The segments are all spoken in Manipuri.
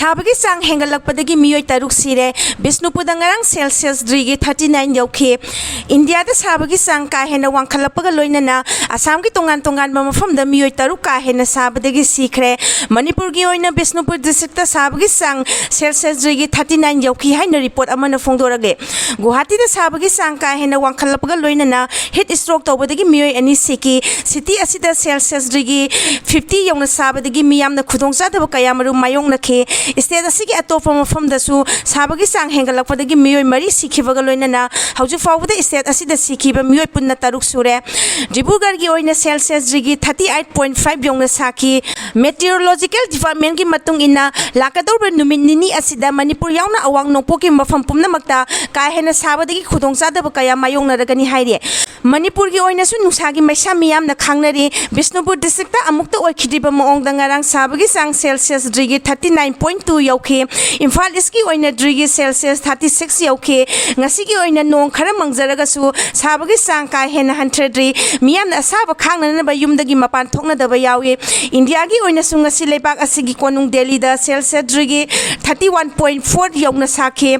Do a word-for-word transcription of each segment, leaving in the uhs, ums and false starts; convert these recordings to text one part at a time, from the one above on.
ꯁꯥꯕꯒꯤ ꯆꯥꯡ ꯍꯦꯟꯒꯠꯂꯛꯄꯗꯒꯤ ꯃꯤꯑꯣꯏ ꯇꯔꯨꯛ ꯁꯤꯔꯦ꯫ ꯕꯤꯁꯅꯨꯄꯨꯔꯗ ꯉꯔꯥꯡ ꯁꯦꯜꯁꯤꯌꯁ ꯗꯤꯒ꯭ꯔꯤ ꯊꯥꯔꯇꯤ ꯅꯥꯏꯟ ꯌꯧꯈꯤ꯫ ꯏꯟꯗꯤꯌꯥꯗ ꯁꯥꯕꯒꯤ ꯆꯥꯡ ꯀꯥ ꯍꯦꯟꯅ ꯋꯥꯡꯈꯠꯂꯛꯄꯒ ꯂꯣꯏꯅꯅ ꯑꯁꯥꯝꯒꯤ ꯇꯣꯉꯥꯟ ꯇꯣꯉꯥꯟꯕ ꯃꯐꯝꯗ ꯃꯤꯑꯣꯏ ꯇꯔꯨꯛ ꯀꯥ ꯍꯦꯟꯅ ꯁꯥꯕꯗꯒꯤ ꯁꯤꯈ꯭ꯔꯦ꯫ ꯃꯅꯤꯄꯨꯔꯒꯤ ꯑꯣꯏꯅ ꯕꯤꯁꯅꯨꯄꯨꯔ ꯗꯤꯁꯇ꯭ꯔꯤꯛꯇ ꯁꯥꯕꯒꯤ ꯆꯥꯡ ꯁꯦꯜꯁꯤꯌꯁ ꯗꯤꯒ꯭ꯔꯤ ꯊꯥꯔꯇꯤ ꯅꯥꯏꯟ ꯌꯧꯈꯤ ꯍꯥꯏꯅ ꯔꯤꯄꯣꯔꯠ ꯑꯃꯅ ꯐꯣꯡꯗꯣꯔꯛꯂꯦ꯫ ꯒꯨꯋꯥꯍꯥꯇꯤꯗ ꯁꯥꯕꯒꯤ ꯆꯥꯡ ꯀꯥ ꯍꯦꯟꯅ ꯋꯥꯡꯈꯠꯂꯛꯄꯒ ꯂꯣꯏꯅꯅ ꯍꯤꯠ ꯁ꯭ꯇ꯭ꯔꯣꯛ ꯇꯧꯕꯗꯒꯤ ꯃꯤꯑꯣꯏ ꯑꯅꯤ ꯁꯤꯈꯤ꯫ ꯁꯤꯇꯤ ꯑꯁꯤꯗ ꯁꯦꯜꯁꯤꯌꯁ ꯗꯤꯒ꯭ꯔꯤ ꯐꯤꯐꯇꯤ ꯌꯧꯅ ꯁꯥꯕꯗꯒꯤ ꯃꯤꯌꯥꯝꯅ ꯈꯨꯗꯣꯡꯆꯥꯗꯕ ꯀꯌꯥꯃꯔꯨꯝ ꯃꯥꯌꯣꯛꯅꯈꯤ꯫ ꯁ꯭ꯇꯦꯠ ꯑꯁꯤꯒꯤ ꯑꯇꯣꯞꯄ ꯃꯐꯝꯗꯁꯨ ꯁꯥꯕꯒꯤ ꯆꯥꯡ ꯍꯦꯟꯒꯠꯂꯛꯄꯗꯒꯤ ꯃꯤꯑꯣꯏ ꯃꯔꯤ ꯁꯤꯈꯤꯕꯒ ꯂꯣꯏꯅꯅ ꯍꯧꯖꯤꯛ ꯐꯥꯎꯕꯗ ꯁ꯭ꯇꯦꯠ ꯑꯁꯤꯗ ꯁꯤꯈꯤꯕ ꯃꯤꯑꯣꯏ ꯄꯨꯟꯅ ꯇꯔꯨꯛ ꯁꯨꯔꯦ꯫ ꯗꯤꯕ꯭ꯔꯨꯒꯔꯒꯤ ꯑꯣꯏꯅ Celsius degree thirty eight point five ꯌꯧꯅ ꯁꯥꯈꯤ꯫ ꯃꯦꯇꯤꯑꯣꯔꯣꯂꯣꯖꯤꯀꯦꯜ ꯗꯤꯄꯥꯔꯠꯃꯦꯟꯠꯀꯤ ꯃꯇꯨꯡ ꯏꯟꯅ, ꯂꯥꯛꯀꯗꯧꯔꯤꯕ ꯅꯨꯃꯤꯠ ꯅꯤꯅꯤ ꯑꯁꯤꯗ ꯃꯅꯤꯄꯨꯔ ꯌꯥꯎꯅ ꯑꯋꯥꯡ ꯅꯣꯡꯄꯣꯛꯀꯤ ꯃꯐꯝ ꯄꯨꯝꯅꯃꯛꯇ ꯀꯥ ꯍꯦꯟꯅ ꯁꯥꯕꯗꯒꯤ ꯈꯨꯗꯣꯡꯆꯥꯗꯕ ꯀꯌꯥ ꯃꯥꯌꯣꯛꯅꯔꯒꯅꯤ ꯍꯥꯏꯔꯤ꯫ ꯃꯅꯤꯄꯨꯔꯒꯤ ꯑꯣꯏꯅꯁꯨ ꯅꯨꯡꯁꯥꯒꯤ ꯃꯩꯁꯥ ꯃꯤꯌꯥꯝꯅ ꯈꯥꯡꯅꯔꯤ꯫ ꯕꯤꯁꯅꯨꯄꯨꯔ ꯗꯤꯁꯇ꯭ꯔꯤꯛꯇ ꯑꯃꯨꯛꯇ ꯑꯣꯏꯈꯤꯗ꯭ꯔꯤꯕ ꯃꯑꯣꯡꯗ ꯉꯔꯥꯡ ꯁꯥꯕꯒꯤ ꯆꯥꯡ celsius degree thirty nine point two ꯌꯧꯈꯤ꯫ ꯏꯝꯐꯥꯜ ꯏꯁ꯭ꯠꯀꯤ ꯑꯣꯏꯅ ꯗꯤꯒ꯭ꯔꯤ ꯁꯦꯜꯁꯤꯌꯁ ꯊꯥꯔꯇꯤ ꯁꯤꯛꯁ ꯌꯧꯈꯤ꯫ ꯉꯁꯤꯒꯤ ꯑꯣꯏꯅ ꯅꯣꯡ ꯈꯔ ꯃꯪꯖꯔꯒꯁꯨ ꯁꯥꯕꯒꯤ ꯆꯥꯡ ꯀꯥ ꯍꯦꯟꯅ ꯍꯟꯊꯗ꯭ꯔꯤ꯫ ꯃꯤꯌꯥꯝꯅ ꯑꯁꯥꯕ ꯈꯥꯡꯅꯅꯕ ꯌꯨꯝꯗꯒꯤ ꯃꯄꯥꯟ ꯊꯣꯛꯅꯗꯕ ꯌꯥꯎꯏ꯫ ꯏꯟꯗꯤꯌꯥꯒꯤ ꯑꯣꯏꯅꯁꯨ ꯉꯁꯤ ꯂꯩꯕꯥꯛ ꯑꯁꯤꯒꯤ ꯀꯣꯅꯨꯡ ꯗꯦꯜꯂꯤꯗ Celsius degree thirty one point four ꯌꯧꯅ ꯁꯥꯈꯤ꯫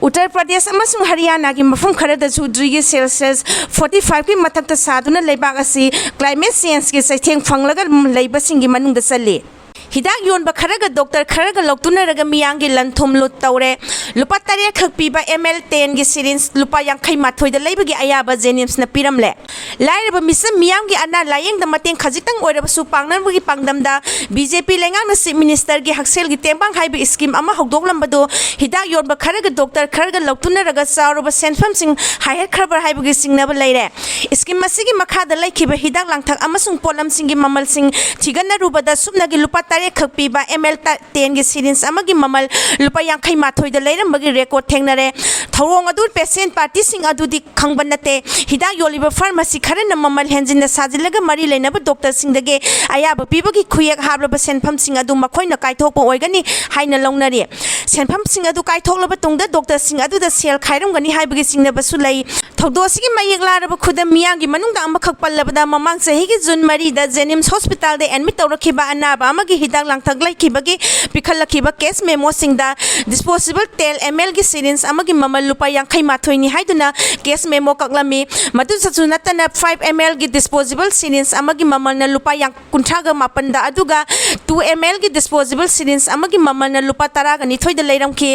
ꯎꯠꯇꯔ ꯄ꯭ꯔꯗꯦꯁ ꯑꯃꯁꯨꯡ ꯍꯔꯤꯌꯥꯅꯥꯒꯤ ꯃꯐꯝ ꯈꯔꯗꯁꯨ ꯗꯤꯒ꯭ꯔꯤ ꯁꯦꯜꯁꯤꯌꯁ ꯐꯣꯔꯇꯤ ꯐꯥꯏꯚꯀꯤ ꯃꯊꯛꯇ ꯁꯥꯗꯨꯅ ꯂꯩꯕꯥꯛ ꯑꯁꯤ ꯀ꯭ꯂꯥꯏꯃꯦꯠ ꯆꯦꯟꯖꯀꯤ ꯆꯩꯊꯦꯡ ꯐꯪꯂꯒ ꯂꯩꯕꯁꯤꯡꯒꯤ ꯃꯅꯨꯡꯗ ꯆꯜꯂꯤ꯫ ꯍꯤꯗꯥꯛ ꯌꯣꯟꯕ ꯈꯔꯒ ꯗꯣꯛꯇꯔ ꯈꯔꯒ ꯂꯧꯇꯨꯅꯔꯒ ꯃꯤꯌꯥꯝꯒꯤ ꯂꯟ ꯊꯨꯝ ꯂꯨꯠ ꯇꯧꯔꯦ꯫ ꯂꯨꯄꯥ ꯇꯔꯦꯠ ꯈꯛ ꯄꯤꯕ ꯑꯦꯝ ꯑꯦꯜ ꯇꯦꯟꯒꯤ ꯁꯤꯔꯤꯟꯖ ꯂꯨꯄꯥ ꯌꯥꯡꯈꯩ ꯃꯥꯊꯣꯏꯗ ꯂꯩꯕꯒꯤ ꯑꯌꯥꯕ ꯖꯦꯅꯤꯝꯁꯅ ꯄꯤꯔꯝꯂꯦ꯫ ꯂꯥꯏꯔꯕ ꯃꯤꯆꯝ ꯃꯤꯌꯥꯝꯒꯤ ꯑꯅꯥ ꯂꯥꯌꯦꯡꯗ ꯃꯇꯦꯡ ꯈꯖꯤꯛꯇꯪ ꯑꯣꯏꯔꯕꯁꯨ ꯄꯥꯡꯅꯕꯒꯤ ꯄꯥꯡꯗꯝꯗ ꯕꯤ ꯖꯦ ꯄꯤ ꯂꯩꯉꯥꯛꯅ ꯆꯤꯐ ꯃꯤꯅꯤꯁꯇꯔꯒꯤ ꯍꯛꯁꯦꯜꯒꯤ ꯇꯦꯡꯕꯥꯡ ꯍꯥꯏꯕ ꯁ꯭ꯀꯤꯝ ꯑꯃ ꯍꯧꯗꯣꯛꯂꯝꯕꯗꯨ ꯍꯤꯗꯥꯛ ꯌꯣꯟꯕ ꯈꯔꯒ ꯗꯣꯛꯇꯔ ꯈꯔꯒ ꯂꯧꯇꯨꯅꯔꯒ ꯆꯥꯎꯔꯕ ꯁꯦꯟꯐꯝꯁꯤꯡ ꯍꯥꯏꯍꯠꯈ꯭ꯔꯕ꯭ꯔꯥ ꯍꯥꯏꯕꯒꯤ ꯆꯤꯡꯅꯕ ꯂꯩꯔꯦ꯫ ꯁ꯭ꯀꯤꯝ ꯑꯁꯤꯒꯤ ꯃꯈꯥꯗ ꯂꯩꯈꯤꯕ ꯍꯤꯗꯥꯛ ꯂꯥꯡꯊꯛ ꯑꯃꯁꯨꯡ ꯄꯣꯠꯂꯝꯁꯤꯡꯒꯤ ꯃꯃꯜꯁꯤꯡ ꯊꯤꯒꯠꯅꯔꯨꯕꯗ ꯁꯨꯞꯅꯒꯤ ꯂꯨꯄꯥ ꯇꯔꯦꯠ ꯈꯛ ꯄꯤꯕ ꯑꯦꯝ ꯑꯦꯜ ꯇꯦꯟꯒꯤ ꯁꯤꯔꯤꯟꯖ ꯑꯃꯒꯤ ꯃꯃꯜ ꯂꯨꯄꯥ ꯌꯥꯡꯈꯩ ꯃꯥꯊꯣꯏꯗ ꯂꯩꯔꯝꯕꯒꯤ ꯔꯦꯀꯣꯔꯗ ꯊꯦꯡꯅꯔꯦ꯫ ꯊꯧꯑꯣꯡ ꯑꯗꯨ ꯄꯦꯁꯦꯟ ꯄꯥꯔꯇꯤꯁꯤꯡ ꯑꯗꯨꯗꯤ ꯈꯪꯕ ꯅꯠꯇꯦ꯫ ꯍꯤꯗꯥꯛ ꯌꯣꯜꯂꯤꯕ ꯐꯥꯔꯃꯥꯁꯤ ꯈꯔꯅ ꯃꯃꯜ ꯍꯦꯟꯖꯤꯟꯅ ꯁꯥꯖꯤꯜꯂꯒ ꯃꯔꯤ ꯂꯩꯅꯕ ꯗꯣꯛꯇꯔꯁꯤꯡꯗꯒꯤ ꯑꯌꯥꯕ ꯄꯤꯕꯒꯤ ꯈꯨꯌꯦꯛ ꯍꯥꯞꯂꯕ ꯁꯦꯟꯐꯝꯁꯤꯡ ꯑꯗꯨ ꯃꯈꯣꯏꯅ ꯀꯥꯏꯊꯣꯛꯄ ꯑꯣꯏꯒꯅꯤ ꯍꯥꯏꯅ ꯂꯧꯅꯔꯤ꯫ ꯁꯦꯟꯐꯝꯁꯤꯡ ꯑꯗꯨ ꯀꯥꯏꯊꯣꯛꯂꯕ ꯇꯨꯡꯗ ꯗꯣꯛꯇꯔꯁꯤꯡ ꯑꯗꯨꯗ ꯁꯦꯜ ꯈꯥꯏꯔꯝꯒꯅꯤ ꯍꯥꯏꯕꯒꯤ ꯆꯤꯡꯅꯕꯁꯨ ꯂꯩ꯫ ꯊꯧꯗꯣꯛ ꯑꯁꯤꯒꯤ ꯃꯌꯦꯛ ꯂꯥꯔꯕ ꯈꯨꯗꯝ ꯃꯤꯌꯥꯝꯒꯤ ꯃꯅꯨꯡꯗ ꯑꯃꯈꯛ ꯄꯜꯂꯕꯗ, ꯃꯃꯥꯡ ꯆꯍꯤꯒꯤ ꯖꯨꯟ ꯃꯔꯤꯗ ꯖꯦꯅꯤꯝꯁ ꯍꯣꯁꯄꯤꯇꯥꯜꯗ ꯑꯦꯗꯃꯤꯠ ꯇꯧꯔꯛꯈꯤꯕ ꯑꯅꯥꯕ ꯑꯃꯒꯤ ꯍꯤꯗꯥꯛ ꯂꯥꯡꯊꯛ ꯂꯩꯈꯤꯕꯒꯤ ꯄꯤꯈꯠꯂꯛꯈꯤꯕ ꯀꯦꯁ ꯃꯦꯃꯣꯁꯤꯡꯗ ꯗꯤꯁꯄꯣꯖꯤꯕꯜ ꯇꯦꯟ ꯑꯦꯝ ꯑꯦꯜꯒꯤ ꯁꯤꯔꯤꯟꯖ ꯑꯃꯒꯤ ꯃꯃꯜ ꯂꯨꯄꯥ ꯌꯥꯡꯈꯩ ꯃꯥꯊꯣꯏꯅꯤ ꯍꯥꯏꯗꯨꯅ ꯀꯦꯁ ꯃꯦꯃꯣ ꯀꯛꯂꯝꯃꯤ꯫ ꯃꯗꯨꯗꯁꯨ ꯅꯠꯇꯅ, ꯐꯥꯏꯚ ꯑꯦꯝ ꯑꯦꯜꯒꯤ ꯗꯤꯁꯄꯣꯖꯤꯕꯜ ꯁꯤꯔꯤꯟꯖ ꯑꯃꯒꯤ ꯃꯃꯜꯅ ꯂꯨꯄꯥ ꯌꯥꯡ-, ꯀꯨꯟꯊ꯭ꯔꯥꯒ ꯃꯥꯄꯟꯗ, ꯑꯗꯨꯒ ꯇꯨ ꯑꯦꯝ ꯑꯦꯜꯒꯤ ꯗꯤꯁꯄꯣꯖꯤꯕꯜ ꯁꯤꯔꯤꯟꯖ ꯑꯃꯒꯤ ꯃꯃꯜꯅ ꯂꯨꯄꯥ ꯇꯔꯥꯒ ꯅꯤꯊꯣꯏꯗ ꯂꯩꯔꯝꯈꯤ꯫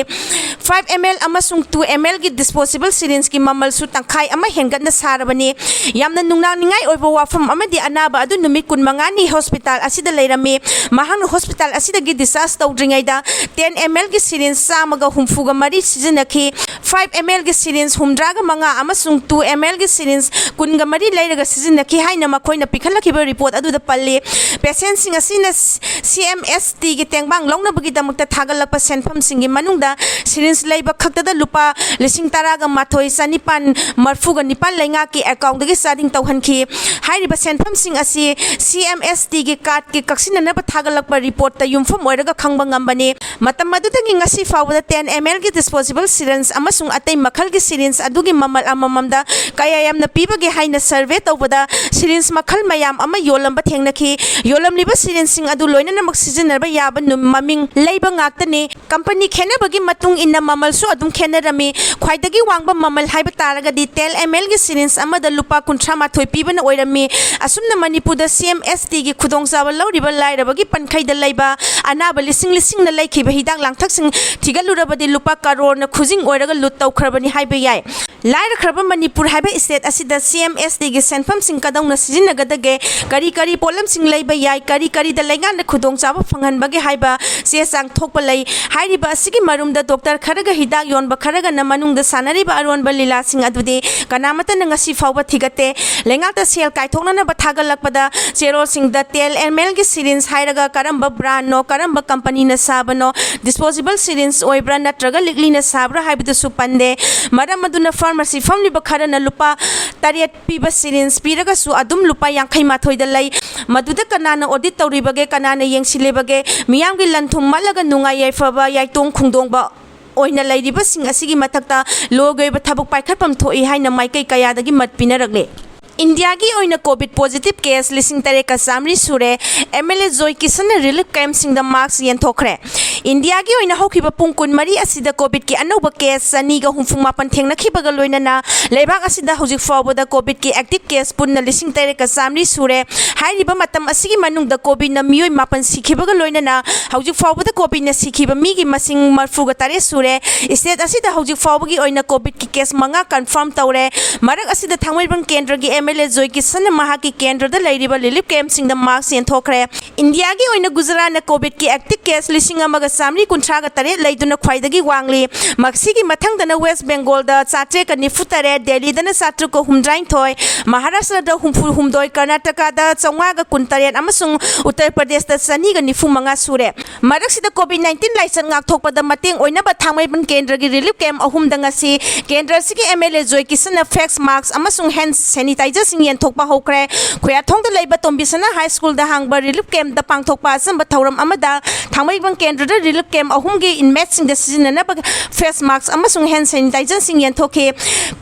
ꯐꯥꯏꯚ ꯑꯦꯝ ꯑꯦꯜ ꯑꯃꯁꯨꯡ ꯇꯨ ꯑꯦꯝ ꯑꯦꯜꯒꯤ ꯗꯤꯁꯄꯣꯖꯤꯕꯜ ꯁꯤꯔꯤꯟꯖꯀꯤ ꯃꯃꯜꯁꯨ ꯇꯪꯈꯥꯏ ꯑꯃ ꯍꯦꯟꯒꯠꯅ ꯁꯥꯔꯕꯅꯤ꯫ ꯌꯥꯝꯅ ꯅꯨꯡꯅꯥꯡꯅꯤꯡꯉꯥꯏ ꯑꯣꯏꯕ ꯋꯥꯐꯝ ꯑꯃꯗꯤ, ꯑꯅꯥꯕ ꯑꯗꯨ ꯅꯨꯃꯤꯠ ꯀꯨꯟꯃꯉꯥꯅꯤ ꯍꯣꯁꯄꯤꯇꯥꯜ ꯑꯁꯤꯗ ꯂꯩꯔꯝꯃꯤ꯫ ꯃꯍꯥꯛꯅ ꯍꯣꯁꯄꯤꯇꯥꯜ ꯑꯁꯤꯗꯒꯤ ꯗꯤꯁꯆꯥꯔꯖ ꯇꯧꯗ꯭ꯔꯤꯉꯩꯗ ꯇꯦꯟ ꯑꯦꯝ ꯑꯦꯜꯒꯤ ꯁꯤꯔꯤꯟꯖ ꯆꯥꯝꯃꯒ ꯍꯨꯝꯐꯨꯒ ꯃꯔꯤ ꯁꯤꯖꯤꯟꯅꯈꯤ꯫ ꯐꯥꯏꯚ ꯑꯦꯝ ꯑꯦꯜꯒꯤ ꯁꯤꯔꯤꯟꯖ ꯍꯨꯝꯗ꯭ꯔꯥꯒ ꯃꯉꯥ ꯑꯃꯁꯨꯡ ꯇꯨ ꯑꯦꯝ ꯑꯦꯜꯒꯤ ꯁꯤꯔꯤꯟꯖ ꯀꯨꯟꯒ ꯃꯔꯤ ꯂꯩꯔꯒ ꯁꯤꯖꯤꯟꯅꯈꯤ ꯍꯥꯏꯅ ꯃꯈꯣꯏꯅ ꯄꯤꯈꯠꯂꯛꯈꯤꯕ ꯔꯤꯄꯣꯔꯠ ꯑꯗꯨꯗ ꯄꯜꯂꯤ꯫ ꯄꯦꯁꯦꯟꯁꯤꯡ ꯑꯁꯤꯅ ꯁꯤ ꯑꯦꯝ ꯑꯦꯁ ꯇꯤꯒꯤ ꯇꯦꯡꯕꯥꯡ ꯂꯧꯅꯕꯒꯤꯗꯃꯛꯇ ꯊꯥꯒꯠꯂꯛꯄ ꯁꯦꯟꯐꯝꯁꯤꯡꯒꯤ ꯃꯅꯨꯡꯗ ꯁꯤꯔꯤꯟꯖ ꯂꯩꯕ ꯈꯛꯇꯗ ꯂꯨꯄꯥ ꯂꯤꯁꯤꯡ ꯇꯔꯥꯒ ꯃꯥꯊꯣꯏ ꯆꯅꯤꯄꯥꯟ ꯃꯔꯤꯐꯨꯒ ꯅꯤꯄꯥꯟ ꯂꯩꯉꯥꯛꯀꯤ ꯑꯦꯀꯥꯎꯟꯗꯒꯤ ꯆꯥꯗꯤꯡ ꯇꯧꯍꯟꯈꯤ꯫ ꯍꯥꯏꯔꯤꯕ ꯁꯦꯟꯐꯝꯁꯤꯡ ꯑꯁꯤ ꯁꯤ ꯑꯦꯝ ꯑꯦꯁ ꯇꯤꯒꯤ ꯀꯥꯔꯗꯀꯤ ꯀꯛꯁꯤꯟꯅꯅꯕ ꯊꯥꯒꯠꯂꯛꯄ ꯔꯤꯄꯣꯔꯠꯇ ꯌꯨꯝꯐꯝ ꯑꯣꯏꯔꯒ ꯈꯪꯕ ꯉꯝꯕꯅꯤ꯫ ꯃꯇꯝ ꯑꯗꯨꯗꯒꯤ ꯉꯁꯤ ꯐꯥꯎꯕꯗ ꯇꯦꯟ ꯑꯦꯝ ꯑꯦꯜꯒꯤ ꯗꯤꯁꯄꯣꯖꯤꯕꯜ ꯁꯤꯔꯤꯟꯖ ꯑꯃꯁꯨꯡ ꯑꯇꯩ ꯃꯈꯜꯒꯤ ꯁꯤꯔꯤꯟꯖ ꯑꯗꯨꯒꯤ ꯃꯃꯜ ꯑꯃꯃꯝꯗ ꯀꯌꯥ ꯌꯥꯝꯅ ꯄꯤꯕꯒꯦ ꯍꯥꯏꯅ ꯁꯔꯚꯦ ꯇꯧꯕꯗ, ꯁꯤꯔꯤꯟꯖ ꯃꯈꯜ ꯃꯌꯥꯝ ꯑꯃ ꯌꯣꯜꯂꯝꯕ ꯊꯦꯡꯅꯈꯤ꯫ ꯌꯣꯜꯂꯝꯂꯤꯕ ꯁꯤꯔꯤꯟꯖꯁꯤꯡ ꯑꯗꯨ ꯂꯣꯏꯅꯃꯛ ꯁꯤꯖꯤꯟꯅꯕ ꯌꯥꯕ ꯅꯨ-, ꯃꯃꯤꯡ ꯂꯩꯕ ꯉꯥꯛꯇꯅꯤ꯫ ꯀꯝꯄꯅꯤ ꯈꯦꯠꯅꯕꯒꯤ ꯃꯇꯨꯡ ꯏꯟꯅ ꯃꯃꯜꯁꯨ ꯑꯗꯨꯝ ꯈꯦꯠꯅꯔꯝꯃꯤ꯫ ꯈ꯭ꯋꯥꯏꯗꯒꯤ ꯋꯥꯡꯕ ꯃꯃꯜ ꯍꯥꯏꯕ ꯇꯥꯔꯒꯗꯤ ꯇꯦꯟ ꯑꯦꯝ ꯑꯦꯜꯒꯤ ꯁꯤꯔꯤꯟꯖ ꯑꯃꯗ ꯂꯨꯄꯥ ꯀꯨꯟꯊ꯭ꯔꯥ ꯃꯥꯊꯣꯏ ꯄꯤꯕꯅ ꯑꯣꯏꯔꯝꯃꯤ꯫ ꯑꯁꯨꯝꯅ ꯃꯅꯤꯄꯨꯔꯗ ꯁꯤ ꯑꯦꯝ ꯑꯦꯁ ꯇꯤꯒꯤ ꯈꯨꯗꯣꯡꯆꯥꯕ ꯂꯧꯔꯤꯕ ꯂꯥꯏꯔꯕꯒꯤ ꯄꯟꯈꯩꯗ ꯂꯩꯕ ꯑꯅꯥꯕ ꯂꯤꯁꯤꯡ ꯂꯤꯁꯤꯡꯅ ꯂꯩꯈꯤꯕ ꯍꯤꯗꯥꯛ ꯂꯥꯡꯊꯛꯁꯤꯡ ꯊꯤꯒꯠꯂꯨꯔꯕꯗꯤ ꯂꯨꯄꯥ ꯀꯔꯣꯔꯅ ꯈꯨꯖꯤꯡ ꯑꯣꯏꯔꯒ ꯂꯨꯠ ꯇꯧꯈ꯭ꯔꯕꯅꯤ ꯍꯥꯏꯕ ꯌꯥꯏ꯫ ꯂꯥꯏꯔꯈ꯭ꯔꯕ ꯃꯅꯤꯄꯨꯔ ꯍꯥꯏꯕ state ꯑꯁꯤꯗ C M S T ꯒꯤ ꯁꯦꯟꯐꯝꯁꯤꯡ ꯀꯗꯧꯅ ꯁꯤꯖꯤꯟꯅꯒꯗꯒꯦ, ꯀꯔꯤ ꯀꯔꯤ ꯄꯣꯠꯂꯝꯁꯤꯡ ꯂꯩꯕ ꯌꯥꯏ, ꯀꯔꯤ ꯀꯔꯤꯗ ꯂꯩꯉꯥꯛꯅ ꯈꯨꯗꯣꯡꯆꯥꯕ ꯐꯪꯍꯟꯕꯒꯦ ꯍꯥꯏꯕ ꯆꯦ ꯆꯥꯡ ꯊꯣꯛꯄ ꯂꯩ꯫ ꯍꯥꯏꯔꯤꯕ ꯑꯁꯤꯒꯤ ꯃꯔꯨꯝꯗ doctor ꯈꯔꯒ ꯍꯤꯗꯥꯛ ꯌꯣꯟꯕ ꯈꯔꯒꯅ ꯃꯅꯨꯡꯗ ꯁꯥꯟꯅꯔꯤꯕ ꯑꯔꯣꯟꯕ ꯂꯤꯂꯥꯁꯤꯡ ꯑꯗꯨꯗꯤ ꯀꯅꯥꯃꯠꯇꯅ ꯉꯁꯤ ꯐꯥꯎꯕ ꯊꯤꯒꯠꯇꯦ꯫ ꯂꯩꯉꯥꯛꯇ ꯁꯦꯜ ꯀꯥꯏꯊꯣꯛꯅꯅꯕ ꯊꯥꯒꯠꯂꯛꯄꯗ ꯆꯦꯔꯣꯜꯁꯤꯡꯗ ꯇꯦꯜ M L ꯒꯤ syringe ꯍꯥꯏꯔꯒ ꯀꯔꯝꯕ brand ꯅꯣ, ꯀꯔꯝꯕ company ꯅ ꯁꯥꯕꯅꯣ, disposable syringe ꯑꯣꯏꯕ꯭ꯔꯥ ꯅꯠꯇ꯭ꯔꯒ ꯂꯤꯛꯂꯤꯅ ꯁꯥꯕ꯭ꯔꯥ ꯍꯥꯏꯕꯗꯨꯁꯨ ꯄꯟꯗꯦ꯫ ꯃꯔꯝ ꯑꯗꯨꯅ pharmacy ꯐꯝꯂꯤꯕ ꯈꯔꯅ ꯂꯨꯄꯥ ꯇꯔꯦꯠ ꯄꯤꯕ syringe ꯄꯤꯔꯒꯁꯨ ꯑꯗꯨꯝ ꯂꯨꯄꯥ ꯌꯥꯡꯈꯩ ꯃꯥꯊꯣꯏꯗ ꯂꯩ꯫ ꯃꯗꯨꯗ ꯀꯅꯥꯅ audit ꯇꯧꯔꯤꯕꯒꯦ, ꯀꯅꯥꯅ ꯌꯦꯡꯁꯤꯜꯂꯤꯕꯒꯦ? ꯃꯤꯌꯥꯝꯒꯤ ꯂꯟ ꯊꯨꯝ ꯃꯠꯂꯒ ꯅꯨꯡꯉꯥꯏ ꯌꯥꯏꯐꯕ ꯌꯥꯏꯇꯣꯡ ꯈꯨꯡꯗꯣꯡꯕ ꯑꯣꯏꯅ ꯂꯩꯔꯤꯕꯁꯤꯡ ꯑꯁꯤꯒꯤ ꯃꯊꯛꯇ law ꯒꯤ ꯑꯣꯏꯕ ꯊꯕꯛ ꯄꯥꯏꯈꯠꯐꯝ ꯊꯣꯛꯏ ꯍꯥꯏꯅ ꯃꯥꯏꯀꯩ ꯀꯌꯥꯗꯒꯤ ꯃꯠ ꯄꯤꯅꯔꯛꯂꯦ꯫ ꯏꯟꯗꯤꯌꯥꯒꯤ ꯑꯣꯏꯅ COVID positive case ꯂꯤꯁꯤꯡ ꯇꯔꯦꯠꯀ ꯆꯥꯃꯔꯤ ꯁꯨꯔꯦ꯫ M L A joy ꯀꯤꯁꯟꯅ relief camp ꯁꯤꯡꯗ mask ꯌꯦꯟꯊꯣꯛꯈ꯭ꯔꯦ꯫ ꯏꯟꯗꯤꯌꯥꯒꯤ ꯑꯣꯏꯅ ꯍꯧꯈꯤꯕ ꯄꯨꯡ ꯀꯨꯟꯃꯔꯤ ꯑꯁꯤꯗ COVID ꯀꯤ ꯑꯅꯧꯕ case ꯆꯅꯤꯒ ꯍꯨꯝꯐꯨ ꯃꯥꯄꯟ ꯊꯦꯡꯅꯈꯤꯕꯒ ꯂꯣꯏꯅꯅ ꯂꯩꯕꯥꯛ ꯑꯁꯤꯗ ꯍꯧꯖꯤꯛ ꯐꯥꯎꯕꯗ COVID ꯀꯤ active case ꯄꯨꯟꯅ ꯂꯤꯁꯤꯡ ꯇꯔꯦꯠꯀ ꯆꯥꯃꯔꯤ ꯁꯨꯔꯦ꯫ ꯍꯥꯏꯔꯤꯕ ꯃꯇꯝ ꯑꯁꯤꯒꯤ ꯃꯅꯨꯡꯗ COVID ꯅ ꯃꯤꯑꯣꯏ ꯃꯥꯄꯟ ꯁꯤꯈꯤꯕꯒ ꯂꯣꯏꯅꯅ ꯍꯧꯖꯤꯛ ꯐꯥꯎꯕꯗ COVID ꯅ ꯁꯤꯈꯤꯕ ꯃꯤꯒꯤ ꯃꯁꯤꯡ ꯃꯔꯐꯨꯒ ꯇꯔꯦꯠ ꯁꯨꯔꯦ꯫ State ꯑꯁꯤꯗ ꯍꯧꯖꯤꯛ ꯐꯥꯎꯕꯒꯤ ꯑꯣꯏꯅ COVID ꯀꯤ case ꯃꯉꯥ confirm ꯇꯧꯔꯦ꯫ ꯃꯔꯛ ꯑꯁꯤꯗ ꯊꯥꯡꯃꯩꯕꯟ ꯀꯦꯟꯗ꯭ꯔꯒꯤ M L A ꯖꯣꯏ ꯀꯤꯁꯟꯅ ꯃꯍꯥꯛꯀꯤ ꯀꯦꯟꯗ꯭ꯔꯗ ꯂꯩꯔꯤꯕ relief camp ꯁꯤꯡꯗ mask ꯌꯦꯟꯊꯣꯛꯈ꯭ꯔꯦ꯫ ꯏꯟꯗꯤꯌꯥꯒꯤ ꯑꯣꯏꯅ ꯒꯨꯖꯔꯥꯠꯅ COVID ꯀꯤ active case ꯂꯤꯁꯤꯡ ꯑꯃꯒ ꯆꯥꯃꯔꯤ ꯀꯨꯟꯊ꯭ꯔꯥꯒ ꯇꯔꯦꯠ ꯂꯩꯗꯨꯅ ꯈ꯭ꯋꯥꯏꯗꯒꯤ ꯋꯥꯡꯂꯤ꯫ ꯃꯁꯤꯒꯤ ꯃꯊꯪꯗꯅ West Bengal ꯗ ꯆꯥꯇ꯭ꯔꯦꯠꯀ ꯅꯤꯐꯨ ꯇꯔꯦꯠ, ꯗꯦꯜꯂꯤꯗꯅ ꯆꯥꯇ꯭ꯔꯨꯛꯀ ꯍꯨꯝꯗ꯭ꯔꯥ ꯅꯤꯊꯣꯏ, ꯃꯍꯥꯔꯥꯁꯇ꯭ꯔꯗ ꯍꯨꯝꯐꯨ ꯍꯨꯝꯗꯣꯏ, ꯀꯔꯅꯥꯇꯀꯥꯗ ꯆꯥꯝꯃꯉꯥꯒ ꯀꯨꯟ ꯇꯔꯦꯠ ꯑꯃꯁꯨꯡ ꯎꯠꯇꯔ ꯄ꯭ꯔꯗꯦꯁꯇ ꯆꯅꯤꯒ ꯅꯤꯐꯨ ꯃꯉꯥ ꯁꯨꯔꯦ꯫ ꯃꯔꯛꯁꯤꯗ COVID nineteen ꯂꯥꯏꯆꯠ ꯉꯥꯛꯊꯣꯛꯄꯗ ꯃꯇꯦꯡ ꯑꯣꯏꯅꯕ ꯊꯥꯡꯃꯩꯕꯟ ꯀꯦꯟꯗ꯭ꯔꯒꯤ relief camp ꯑꯍꯨꯝꯗ ꯉꯁꯤ ꯀꯦꯟꯗ꯭ꯔ ꯑꯁꯤꯒꯤ M L A joy ꯀꯤꯁꯟꯅ face mask ꯑꯃꯁꯨꯡ hand sanitizer ꯁꯤꯡ ꯌꯦꯟꯊꯣꯛꯄ ꯍꯧꯈ꯭ꯔꯦ꯫ ꯈꯨꯌꯥꯊꯣꯡꯗ ꯂꯩꯕ ꯇꯣꯝꯕꯤꯁꯅꯥ High School ꯗ ꯍꯥꯡꯕ relief camp ꯇ ꯄꯥꯡꯊꯣꯛꯄ ꯑꯆꯝꯕ ꯊꯧꯔꯝ ꯑꯃꯗ ꯊꯥꯡꯃꯩꯕꯟ ꯀꯦꯟꯗ꯭ꯔꯗ relief camp ꯑꯍꯨꯝꯒꯤ inmate ꯁꯤꯡꯗ ꯁꯤꯖꯤꯟꯅꯅꯕ face mask ꯑꯃꯁꯨꯡ hand sanitizer ꯁꯤꯡ ꯌꯦꯟꯊꯣꯛꯈꯤ꯫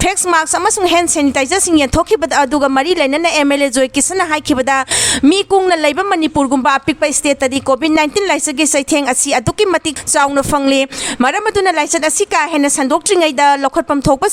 Face mask ꯑꯃꯁꯨꯡ hand sanitizer ꯁꯤꯡ ꯌꯦꯟꯊꯣꯛꯈꯤꯕ ꯑꯗꯨꯒ ꯃꯔꯤ ꯂꯩꯅꯅ M L A ꯖꯣꯏ ꯀꯤꯁꯟꯅ ꯍꯥꯏꯈꯤꯕꯗ, ꯃꯤ ꯀꯨꯡꯅ ꯂꯩꯕ ꯃꯅꯤꯄꯨꯔꯒꯨꯝꯕ ꯑꯄꯤꯛꯄ state ꯇꯗꯤ COVID nineteen ꯂꯥꯏꯆꯠꯀꯤ ꯆꯩꯊꯦꯡ ꯑꯁꯤ ꯑꯗꯨꯛꯀꯤ ꯃꯇꯤꯛ ꯆꯥꯎꯅ ꯐꯪꯂꯤ꯫ ꯃꯔꯝ ꯑꯗꯨꯅ ꯂꯥꯏꯆꯠ ꯑꯁꯤ ꯀꯥ ꯍꯦꯟꯅ ꯁꯟꯗꯣꯛꯇ꯭ꯔꯤꯉꯩꯗ ꯂꯧꯈꯠꯐꯝ ꯊꯣꯛꯄ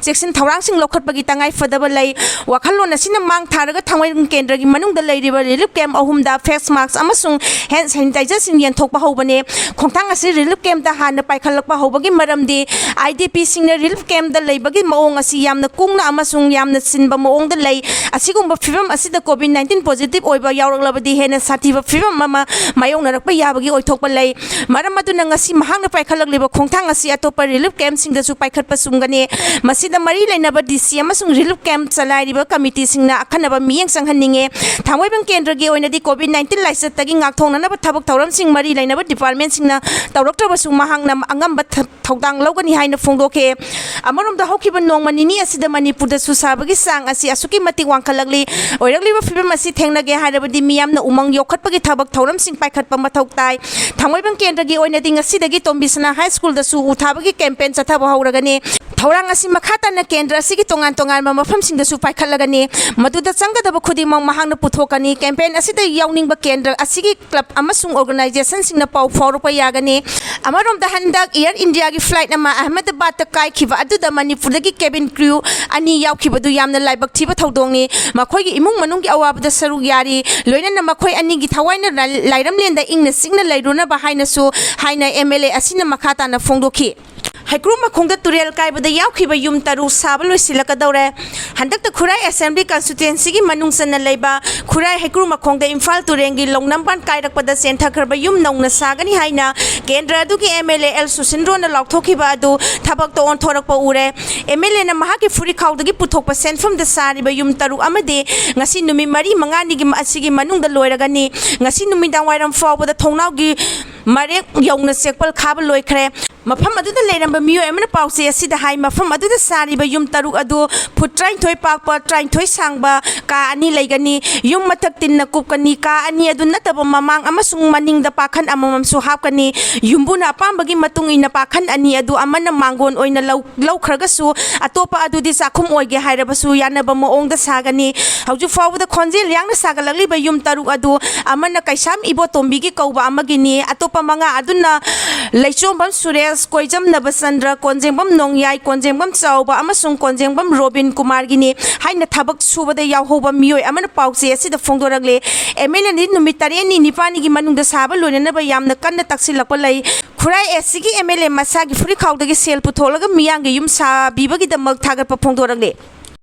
ꯆꯦꯛꯁꯤꯟ ꯊꯧꯔꯥꯡꯁꯤꯡ ꯂꯧꯈꯠꯄꯒꯤ ꯇꯉꯥꯏ ꯐꯗꯕ ꯂꯩ꯫ ꯋꯥꯈꯜꯂꯣꯟ ꯑꯁꯤꯅ ꯃꯥꯡ ꯊꯥꯔꯒ ꯊꯥꯡꯃꯩꯕꯟ ꯀꯦꯟꯗ꯭ꯔꯒꯤ ꯃꯅꯨꯡꯗ ꯂꯩꯔꯤꯕ relief camp ꯑꯍꯨꯝꯗ face mask ꯑꯃꯁꯨꯡ hand sanitizer ꯁꯤꯡ ꯌꯦꯟꯊꯣꯛꯄ ꯍꯧꯕꯅꯦ꯫ ꯈꯣꯡꯊꯥꯡ ꯑꯁꯤ ꯔꯤꯂꯤꯐ ꯀꯦꯝꯞꯇ ꯍꯥꯟꯅ ꯄꯥꯏꯈꯠꯂꯛꯄ ꯍꯧꯕꯒꯤ ꯃꯔꯝꯗꯤ, ꯑꯥꯏ ꯗꯤ ꯄꯤꯁꯤꯡꯅ ꯔꯤꯂꯤꯐ ꯀꯦꯝꯞꯇ ꯂꯩꯕꯒꯤ ꯃꯑꯣꯡ ꯑꯁꯤ ꯌꯥꯝꯅ ꯀꯨꯡꯅ ꯑꯃꯁꯨꯡ ꯌꯥꯝꯅ ꯆꯤꯟꯕ ꯃꯑꯣꯡꯗ ꯂꯩ꯫ ꯑꯁꯤꯒꯨꯝꯕ ꯐꯤꯕꯝ ꯑꯁꯤꯗ ꯀꯣꯚꯤꯗ ꯅꯥꯏꯟꯇꯤꯟ ꯄꯣꯖꯤꯇꯤꯚ ꯑꯣꯏꯕ ꯌꯥꯎꯔꯛꯂꯕꯗꯤ ꯍꯦꯟꯅ ꯁꯥꯊꯤꯕ ꯐꯤꯕꯝ ꯑꯃ ꯃꯥꯌꯣꯛꯅꯔꯛꯄ ꯌꯥꯕꯒꯤ ꯑꯣꯏꯊꯣꯛꯄ ꯂꯩ꯫ ꯃꯔꯝ ꯑꯗꯨꯅ ꯉꯁꯤ ꯃꯍꯥꯛꯅ ꯄꯥꯏꯈꯠꯂꯛꯂꯤꯕ ꯈꯣꯡꯊꯥꯡ ꯑꯁꯤ ꯑꯇꯣꯞꯄ ꯔꯤꯂꯤꯐ ꯀꯦꯝꯞꯁꯤꯡꯗꯁꯨ ꯄꯥꯏꯈꯠꯄ ꯆꯨꯝꯒꯅꯤ꯫ ꯃꯁꯤꯗ ꯃꯔꯤ ꯂꯩꯅꯕ ꯗꯤ ꯁꯤ ꯑꯃꯁꯨꯡ ꯔꯤꯂꯤꯐ ꯀꯦꯝꯞ ꯆꯂꯥꯏꯔꯤꯕ ꯀꯃꯤꯇꯤꯁꯤꯡꯅ ꯑꯈꯟꯅꯕ ꯃꯤꯠꯌꯦꯡ ꯆꯪꯍꯟꯅꯤꯡꯉꯤ꯫ ꯊꯥꯡꯃꯩꯕꯟ ꯀꯦꯟꯗ꯭ꯔꯒꯤ ꯑꯣꯏꯅꯗꯤ ꯀꯣꯚꯤꯗ ꯅꯥꯏꯟꯇꯤꯟ ꯂꯥꯏꯆꯠꯇꯒꯤ ꯉꯥꯛꯊꯣꯛꯅꯅꯕ ꯊꯕꯛ ꯊꯧꯔꯝꯁꯤꯡ ꯃꯔꯤ ꯂꯩꯅꯕ ꯗꯤꯄꯥꯔꯠꯃꯦꯟꯁꯤꯡꯅ ꯇꯧꯔꯛꯇ꯭ꯔꯕꯁꯨ ꯃꯍꯥꯛꯅ ꯑꯉꯝꯕ ꯊ-, ꯊꯧꯗꯥꯡ ꯂꯧꯒꯅꯤ ꯍꯥꯏꯅ ꯐꯣꯡꯗꯣꯛꯈꯤ꯫ ꯑꯃꯔꯣꯝꯗ ꯍꯧꯈꯤꯕ ꯅꯣꯡꯃ ꯅꯤꯅꯤ ꯑꯁꯤꯗ ꯃꯅꯤꯄꯨꯔꯗꯁꯨ ꯁꯥꯕꯒꯤ ꯆꯥꯡ ꯑꯁꯤ ꯑꯁꯨꯛꯀꯤ ꯃꯇꯤꯛ ꯋꯥꯡꯈꯠꯂꯛꯂꯤ꯫ ꯑꯣꯏꯔꯛꯂꯤꯕ ꯐꯤꯕꯝ ꯑꯁꯤ ꯊꯦꯡꯅꯒꯦ ꯍꯥꯏꯔꯕꯗꯤ ꯃꯤꯌꯥꯝꯅ ꯎꯃꯪ ꯌꯣꯛꯈꯠꯄꯒꯤ ꯊꯕꯛ ꯊꯧꯔꯝꯁꯤꯡ ꯄꯥꯏꯈꯠꯄ ꯃꯊꯧ ꯇꯥꯏ꯫ ꯊꯥꯡꯃꯩꯕꯟ ꯀꯦꯟꯗ꯭ꯔꯒꯤ ꯑꯣꯏꯅꯗꯤ ꯉꯁꯤꯗꯒꯤ ꯇꯣꯝꯕꯤꯁꯅꯥ ꯍꯥꯏ ꯁ꯭ꯀꯨꯜꯗꯁꯨ ꯎ ꯊꯥꯕꯒꯤ ꯀꯦꯝꯄꯦꯟ ꯆꯠꯊꯕ ꯍꯧꯔꯒꯅꯤ꯫ ꯊꯧꯔꯥꯡ ꯑꯁꯤ ꯃꯈꯥ ꯇꯥꯅ ꯀꯦꯟꯗ꯭ꯔ ꯑꯁꯤꯒꯤ ꯇꯣꯉꯥꯟ ꯇꯣꯉꯥꯟꯕ ꯃꯐꯝꯁꯤꯡꯗꯁꯨ ꯄꯥꯏꯈꯠꯂꯒꯅꯤ꯫ ꯃꯗꯨꯗ ꯆꯪꯒꯗꯕ ꯈꯨꯗꯤꯡꯃꯛ ꯃꯍꯥꯛꯅ ꯄꯨꯊꯣꯛꯀꯅꯤ꯫ ꯀꯦꯝꯄꯦꯟ ꯑꯁꯤꯗ ꯌꯥꯎꯅꯤꯡꯕ ꯀꯦꯟꯗ꯭ꯔ ꯑꯁꯤꯒꯤ ꯀ꯭ꯂꯕ ꯑꯃꯁꯨꯡ ꯑꯣꯔꯒꯅꯥꯏꯖꯦꯁꯟꯁꯤꯡꯅ ꯄꯥꯎ ꯐꯥꯎꯔꯛꯄ ꯌꯥꯒꯅꯤ꯫ ꯑꯃꯔꯣꯝꯗ, ꯍꯟꯗꯛ ꯑꯦꯌꯔ ꯏꯟꯗꯤꯌꯥꯒꯤ ꯐ꯭ꯂꯥꯏꯠ ꯑꯃ ꯑꯍꯃꯗꯕꯥꯗꯇ ꯀꯥꯏꯈꯤꯕ ꯑꯗꯨꯗ ꯃꯅꯤꯄꯨꯔꯗꯒꯤ ꯀꯦꯕꯤꯟ ꯀ꯭ꯔꯤꯎ ꯑꯅꯤ ꯌꯥꯎꯈꯤꯕꯗꯨ ꯌꯥꯝꯅ ꯂꯥꯏꯕꯛ ꯊꯤꯕ ꯊꯧꯗꯣꯛꯅꯤ꯫ ꯃꯈꯣꯏꯒꯤ ꯏꯃꯨꯡ ꯃꯅꯨꯡꯒꯤ ꯑꯋꯥꯕꯗ ꯁꯔꯨꯛ ꯌꯥꯔꯤ꯫ ꯂꯣꯏꯅꯅ ꯃꯈꯣꯏ ꯑꯅꯤꯒꯤ ꯊꯋꯥꯏꯅ ꯂꯥꯏ-, ꯂꯥꯏꯔꯝꯂꯦꯟꯗ ꯏꯪꯅ ꯆꯤꯛꯅ ꯂꯩꯔꯨꯅꯕ ꯍꯥꯏꯅꯁꯨ ꯍꯥꯏꯅ ꯑꯦꯝ ꯑꯦꯜ ꯑꯦ ꯑꯁꯤꯅ ꯃꯈꯥ ꯇꯥꯅ ꯐꯣꯡꯗꯣꯛꯈꯤ꯫ ꯍꯩꯀ꯭ꯔꯨ ꯃꯈꯣꯡꯗ ꯇꯨꯔꯦꯜ ꯀꯥꯏꯕꯗ ꯌꯥꯎꯈꯤꯕ ꯌꯨꯝ ꯇꯔꯨꯛ ꯁꯥꯕ ꯂꯣꯏꯁꯤꯜꯂꯛꯀꯗꯧꯔꯦ꯫ ꯍꯟꯗꯛꯇ ꯈꯨꯔꯥꯏ ꯑꯦꯁꯦꯝꯕ꯭ꯂꯤ ꯀꯟꯁꯇꯤꯇ꯭ꯋꯦꯟꯁꯤꯒꯤ ꯃꯅꯨꯡ ꯆꯟꯅ ꯂꯩꯕ ꯈꯨꯔꯥꯏ ꯍꯩꯀ꯭ꯔꯨ ꯃꯈꯣꯡꯗ ꯏꯝꯐꯥꯜ ꯇꯨꯔꯦꯜꯒꯤ ꯂꯧꯅꯝꯄꯥꯟ ꯀꯥꯏꯔꯛꯄꯗ ꯆꯦꯟꯊꯈ꯭ꯔꯕ ꯌꯨꯝ ꯅꯧꯅ ꯁꯥꯒꯅꯤ ꯍꯥꯏꯅ ꯀꯦꯟꯗ꯭ꯔ ꯑꯗꯨꯒꯤ ꯑꯦꯝ ꯑꯦꯜ ꯑꯦ ꯑꯦꯜ ꯁꯨꯁꯤꯟꯗ꯭ꯔꯣꯅ ꯂꯥꯎꯊꯣꯛꯈꯤꯕ ꯑꯗꯨ ꯊꯕꯛꯇ ꯑꯣꯟꯊꯣꯔꯛꯄ ꯎꯔꯦ꯫ ꯑꯦꯝ ꯑꯦꯜ ꯑꯦꯅ ꯃꯍꯥꯛꯀꯤ ꯐꯨꯔꯤꯈꯥꯎꯗꯒꯤ ꯄꯨꯊꯣꯛꯄ ꯁꯦꯟꯐꯝꯗ ꯁꯥꯔꯤꯕ ꯌꯨꯝ ꯇꯔꯨꯛ ꯑꯃꯗꯤ ꯉꯁꯤ ꯅꯨꯃꯤꯠ ꯃꯔꯤ ꯃꯉꯥꯅꯤꯒꯤ ꯑꯁꯤꯒꯤ ꯃꯅꯨꯡꯗ ꯂꯣꯏꯔꯒꯅꯤ꯫ ꯉꯁꯤ ꯅꯨꯃꯤꯗꯥꯡ ꯋꯥꯏꯔꯝ ꯐꯥꯎꯕꯗ ꯊꯣꯡꯅꯥꯎꯒꯤ ꯃꯔꯦꯛ ꯌꯧꯅ ꯆꯦꯛꯄꯜ ꯈꯥꯕ ꯂꯣꯏꯈ꯭ꯔꯦ꯫ ꯃꯐꯝ ꯑꯗꯨꯗ ꯂꯩꯔꯝꯕ ꯃꯤꯑꯣꯏ ꯑꯃꯅ ꯄꯥꯎꯆꯦ ꯑꯁꯤꯗ ꯍꯥꯏ, ꯃꯐꯝ ꯑꯗꯨꯗ ꯁꯥꯔꯤꯕ ꯌꯨꯝ ꯇꯔꯨꯛ ꯑꯗꯨ ꯐꯨꯠ ꯇꯔꯥꯅꯤꯊꯣꯏ ꯄꯥꯛꯄ, ꯇꯔꯥꯅꯤꯊꯣꯏ ꯁꯥꯡꯕ ꯀꯥ ꯑꯅꯤ ꯂꯩꯒꯅꯤ꯫ ꯌꯨꯝ ꯃꯊꯛ ꯇꯤꯟꯅ ꯀꯨꯞꯀꯅꯤ꯫ ꯀꯥ ꯑꯅꯤ ꯑꯗꯨ ꯅꯠꯇꯕ ꯃꯃꯥꯡ ꯑꯃꯁꯨꯡ ꯃꯅꯤꯡꯗ ꯄꯥꯈꯟ ꯑꯃꯃꯝꯁꯨ ꯍꯥꯞꯀꯅꯤ꯫ ꯌꯨꯝꯕꯨꯅ ꯑꯄꯥꯝꯕꯒꯤ ꯃꯇꯨꯡ ꯏꯟꯅ ꯄꯥꯈꯟ ꯑꯅꯤ ꯑꯗꯨ ꯑꯃꯅ ꯃꯥꯡꯒꯣꯟ ꯑꯣꯏꯅ ꯂꯧ-, ꯂꯧꯈ꯭ꯔꯒꯁꯨ ꯑꯇꯣꯞꯄ ꯑꯗꯨꯗꯤ ꯆꯥꯛꯈꯨꯝ ꯑꯣꯏꯒꯦ ꯍꯥꯏꯔꯕꯁꯨ ꯌꯥꯅꯕ ꯃꯑꯣꯡꯗ ꯁꯥꯒꯅꯤ꯫ ꯍꯧꯖꯤꯛ ꯐꯥꯎꯕꯗ ꯈꯣꯟꯖꯦꯜ ꯌꯥꯡꯅ ꯁꯥꯒꯠꯂꯛꯂꯤꯕ ꯌꯨꯝ ꯇꯔꯨꯛ ꯑꯗꯨ ꯑꯃꯅ ꯀꯩꯁꯥꯝ ꯏꯕꯣꯇꯣꯝꯕꯤꯒꯤ ꯀꯧꯕ ꯑꯃꯒꯤꯅꯤ꯫ ꯑꯇꯣꯞꯄ ꯃꯉꯥ ꯑꯗꯨꯅ ꯂꯩꯆꯣꯝꯕꯝ ꯁꯨꯔꯦꯁ, ꯀꯣꯏꯖꯝ ꯅꯕꯆꯟꯗ꯭ꯔ, ꯀꯣꯟꯖꯦꯡꯕꯝ ꯅꯣꯡꯌꯥꯏ, ꯀꯣꯟꯖꯦꯡꯕꯝ ꯆꯥꯎꯕ ꯑꯃꯁꯨꯡ ꯀꯣꯟꯖꯦꯡꯕꯝ ꯔꯣꯕꯤꯟ ꯀꯨꯃꯥꯔꯒꯤꯅꯤ ꯍꯥꯏꯅ ꯊꯕꯛ ꯁꯨꯕꯗ ꯌꯥꯎꯍꯧꯕ ꯃꯤꯑꯣꯏ ꯑꯃꯅ ꯄꯥꯎꯆꯦ ꯑꯁꯤꯗ ꯐꯣꯡꯗꯣꯔꯛꯂꯦ꯫ MLAꯅꯗꯤ ꯅꯨꯃꯤꯠ ꯇꯔꯦꯠꯅꯤ ꯅꯤꯄꯥꯜꯅꯤꯒꯤ ꯃꯅꯨꯡꯗ ꯁꯥꯕ ꯂꯣꯏꯅꯅꯕ ꯌꯥꯝꯅ ꯀꯟꯅ ꯇꯛꯁꯤꯜꯂꯛꯄ ꯂꯩ꯫ ꯈꯨꯔꯥꯏ SCꯒꯤ MLA ꯃꯁꯥꯒꯤ ꯐꯨꯔꯤꯠꯈꯥꯎꯗꯒꯤ ꯁꯦꯜ ꯄꯨꯊꯣꯛꯂꯒ ꯃꯤꯌꯥꯝꯒꯤ ꯌꯨꯝ ꯁꯥꯕꯤꯕꯒꯤꯗꯃꯛ ꯊꯥꯒꯠꯄ ꯐꯣꯡꯗꯣꯔꯛꯂꯦ꯫